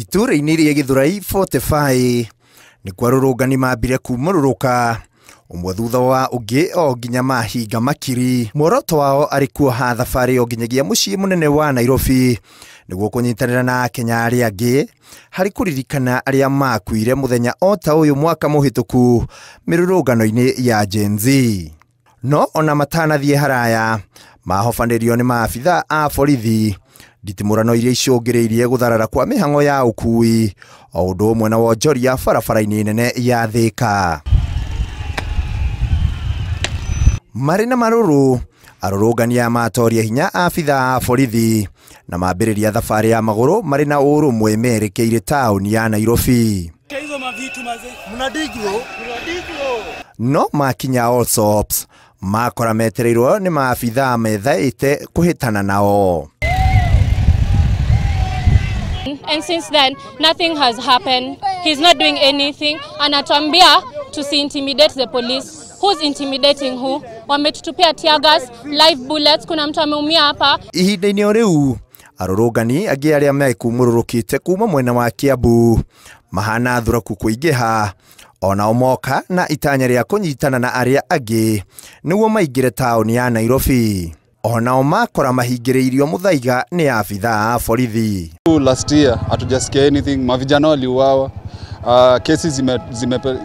Itũra-inĩ rĩa Gĩthũrai 45 nĩkuo arũrũngani mambire kumũrũrũka ũmwe thutha wa ũngĩ o nginya mahinga makiri. Muoroto wao arĩ kuoha thabarĩ o nginyagia mũciĩ mũnene wa Nairobi nĩguo kũnyitanĩra na Akenya arĩa angĩ harĩ kũririkana arĩa makuire mũthenya o ta ũyũ mwaka mũhĩtũku mĩrũrũngano-inĩ ya Gen Z. No ona matanathiĩ haraya mahobanĩrio nĩ maabitha a borithi nditimũrano iria icũngĩrĩirie gũtharara kwa mĩhang'o ya ũkui o ũndũ ũmwe na wonjoria barabara-inĩ nene ya Thĩka. Marĩ na marũrũ arũrũngani aya matoria hinya abitha a borithi na mambĩrĩria thabarĩ ya magũrũ marĩ na ũrũmwe merekeire taũni ya Nairobi. No makinya Allsops makora metereirwo nĩ maabitha methaĩte kũhĩtana nao. And since then, nothing has happened. He's not doing anything. Anatuambia to intimidate the police. Who's intimidating who? Wametutupia tear gas, live bullets, kuna mtu ameumia hapa. Ihinda-inĩ o rĩu arũrũngani angĩ arĩa mekumũrũrũkĩte kuma mwena wa Kiambu mahana thuraku kũingĩha onao moka na itanya rĩa kũnyitana na arĩa angĩ nĩguo maingĩre taũni ya Nairobi. Onao makora mahingĩrĩirio mũthaiga nĩ abitha a borithi. Last year hatujasikia anything, mavijana waliuawa. Cases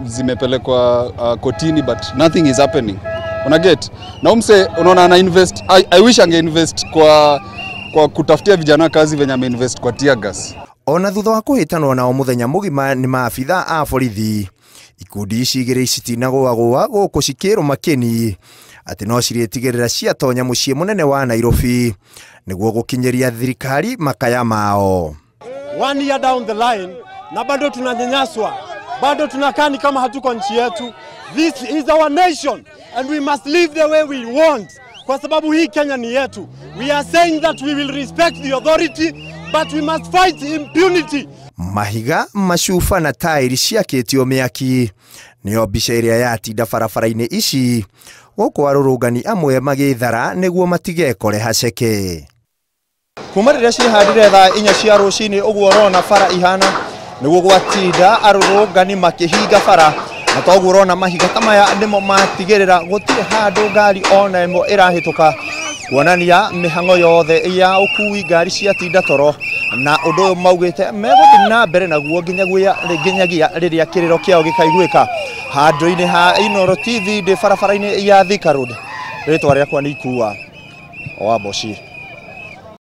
zimepelekwa kotini but nothing is happening. Una get? Na umse unaona ana invest, I wish ange invest kwa kutafutia vijana kazi venye ame invest kwa tear gas. Ona thutha wa kũhĩtanwo nao mũthenya mũgima nĩ maabitha a borithi ikundi ici igĩrĩ citinagũagũa gũkũ cikĩrũma kĩni atĩ no cirĩtigĩrĩra ciatonya mũciĩ mũnene wa Nairobi nĩguo gũkinyĩria thirikari makaya mao. 1 year down the line na bado tunanyanyaswa, bado tunakaa ni kama hatuko nchi yetu. This is our nation and we must live the way we want, kwa sababu hii Kenya ni yetu. We are saying that we will respect the authority but we must fight impunity. Mahiga, macuba na tairi ciakĩtio mĩaki nĩyo mbica ĩrĩa yatinda barabara-inĩ ici gũkũ arũrũngani amwe magĩthara nĩguo matigekore haceke. Kuma rĩrĩa cihandire thaa 4 cia rũcinĩ ũguo ũrona bara ihana nĩguo gwatinda arũrũngani makĩhinga bara, na toguo ũrona mahiga ta maya nĩmo matigĩrĩra gũtirĩ handũ ngari ona ĩmwe ĩrahĩtũka, kuonania mĩhang'o yothe ya ũkui ngari ciatinda toro, na ũndũ ũyũ maugĩte megũthiĩ na mbere naguo nginyagia rĩrĩa kĩrĩro kĩao gĩkaiguĩka. Handũ-inĩ ha Inooro TV ndĩ barabara-inĩ ya Thika Road, rĩtwa rĩakwa nĩ Ikua wa Mboci.